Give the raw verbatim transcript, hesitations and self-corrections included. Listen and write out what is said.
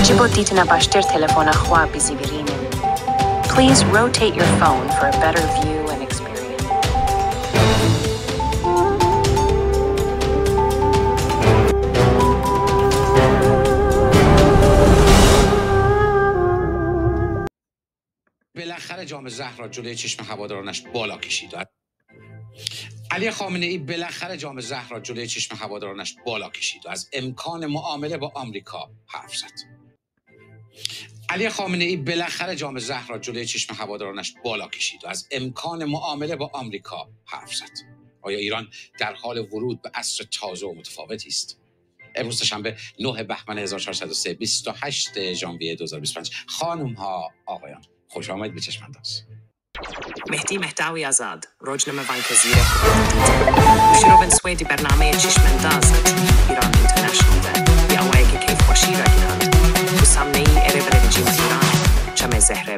Ji bo dîtina baştir telefona xwe bizîvirînin. Please rotate your phone for a better view and experience. بالاخره جام زهر را جلوی چشم هوادارانش بالا کشید. علی خامنه ای بالاخره جام زهر را جلوی چشم هوادارانش بالا کشید و از امکان معامله با آمریکا حرف زد. علی خامنه ای بالاخره جام زهر را جلوی چشم هوادارانش بالا کشید و از امکان معامله با آمریکا حرف زد. آیا ایران در حال ورود به عصر تازه و متفاوتی است؟ امروز سه‌شنبه، نه بهمن هزار و چهارصد و سه، بیست و هشت ژانویه دو هزار و بیست و پنج. خانم ها، آقایان، خوش آمد به چشم انداز. Mehdî Mehdawi Azad, rojnamevanke zîrek û pir dîtin. Û şirovên Swêdî bernameyê Çişmendaz li T V Îran International de bi awayekî keyfxweşî ragihand ku Samneyî ê rêberê rejîma Îranê Çemê Zehrê